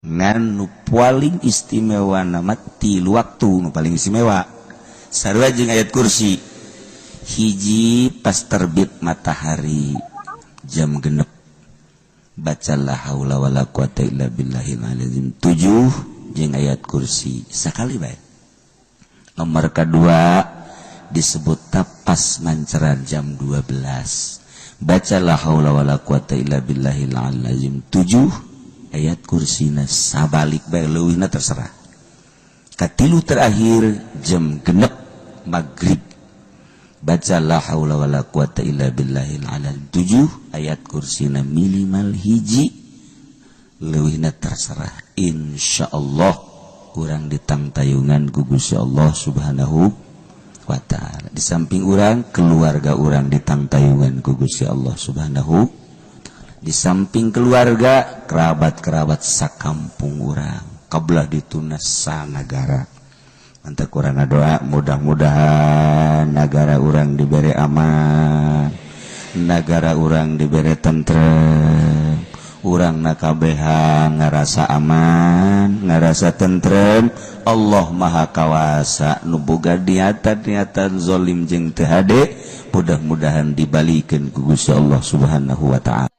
Ngan nu paling istimewa nama tilu waktu nu paling istimewa sarua jeung ayat kursi. Hiji, pas terbit matahari jam 6, baca la haula wala quwata illa billahil azim tujuh jeung ayat kursi sakali bae. Nomor kedua disebut pas manceran jam 12, baca la haula wala quwata illa billahil azim tujuh, ayat kursina sabalik bae, leuwihna terserah. Katilu terakhir, jam 6 maghrib, baca la haula wala quwata illa billahil azim tujuh, ayat kursina minimal hiji, leuwihna terserah. Insyaallah urang ditangtayungan ku Gusti Allah Subhanahu wa Ta'ala. Di samping urang, keluarga urang ditangtayungan ku Gusti Allah Subhanahu. Di samping keluarga, kerabat-kerabat sakampung urang, kabelah dituna sanagara. Mantap, kurang doa mudah-mudahan negara urang diberi aman, negara urang diberi tentrem, urang nakabehan ngerasa aman, ngerasa tentrem. Allah Maha Kawasa. Nu boga niatan-niatan zolim jeung teu hade, mudah-mudahan dibalikin ku Gusti Allah Subhanahu wa Ta'ala.